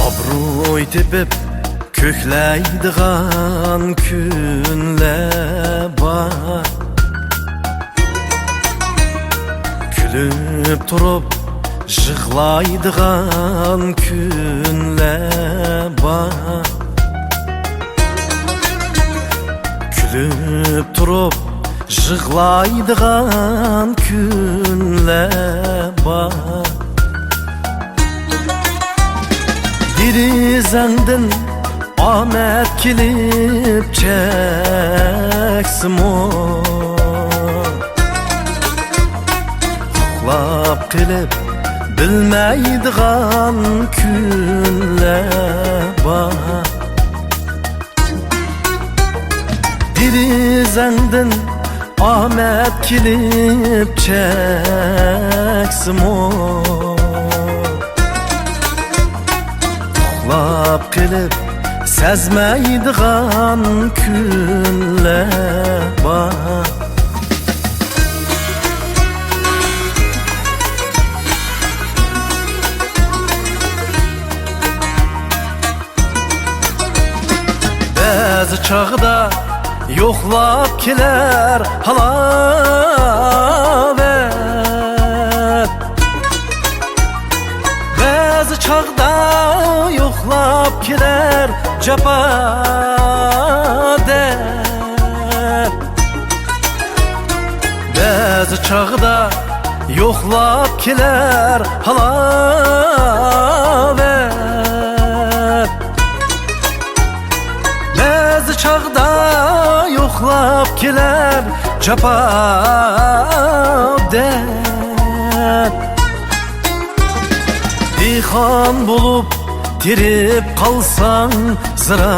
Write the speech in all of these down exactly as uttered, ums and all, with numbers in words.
ئابروي تېپىپ كۆكلەيدىغان كۈنلەر بار. كۈلۈپ تۇرۇپ يىغلايدىغان كۈنلەر بار. كۈلۈپ تۇرۇپ يىغلايدىغان كۈنلەر بار. دېرىزەڭدىن ئامەت كېلىپ چەكسىمۇ، ئۇخلاپ قېلىپ بىلمەيدىغان كۈنلەر بار. دېرىزەڭدىن ئامەت كېلىپ چەكسىمۇ، ئۇخلاپ قېلىپ سەزمەيدىغان كۈنلەر بار. بەزى چاغدا يوقلاپ كېلەر ھالاۋەت، بەزى چاغدا يوقلاپ كېلەر جاپا دەپ. بەزى چاغدا يوقلاپ كېلەر ھالاۋەت، بەزى چاغدا يوقلاپ كېلەر جاپا دەپ. دېھقان بولۇپ تېرىپ قالساڭ زىرائەت،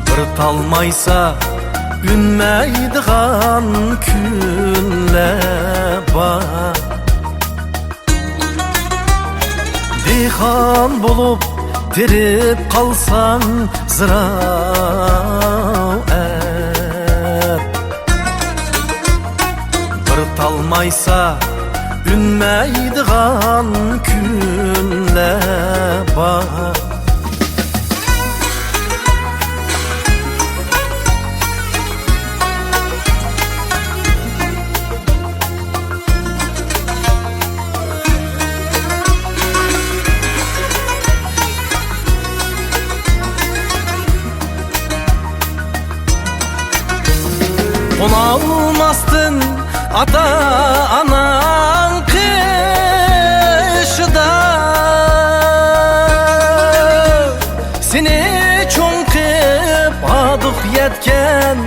بىر تالمايسا ئۈنمەيدىغان كۈنلەر بار. دېھقان بولۇپ تېرىپ قالساڭ زىرائەت، بىر تالمايسا ئۈنمەيدىغان كۈنلەر بار. قونالماستىن ئاتا-ئاناڭ قېشىدا، سېنى چوڭ قىپ ھاردۇق يەتكەن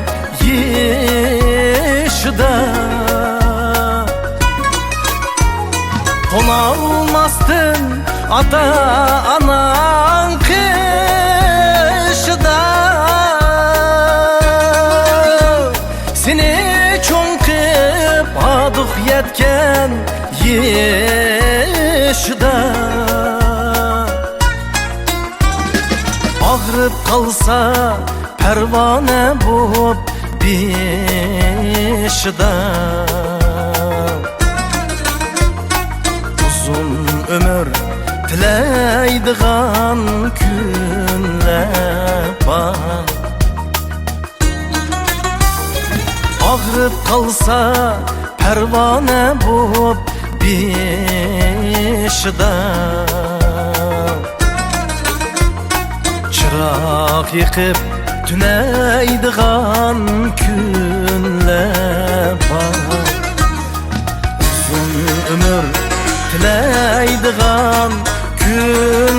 يېشىدا، قونالماستىن ئاتا-ئاناڭ قېشىدا، سېنى چوڭ قىپ ھاردۇق يەتكەن يېشىدا، ئاغرىپ قالسا پەرۋانە بوپ بېشىدا، ئۇزۇن ئۆمۈر تىلەيدىغان كۈنلەر بار. ئاغرىپ قالسا پەرۋانە بوپ بېشىدا، چىراغ يېقىپ تۈنەيدىغان كۈنلەر بار. ئۇزۇن ئۆمۈر تىلەيدىغان كۈن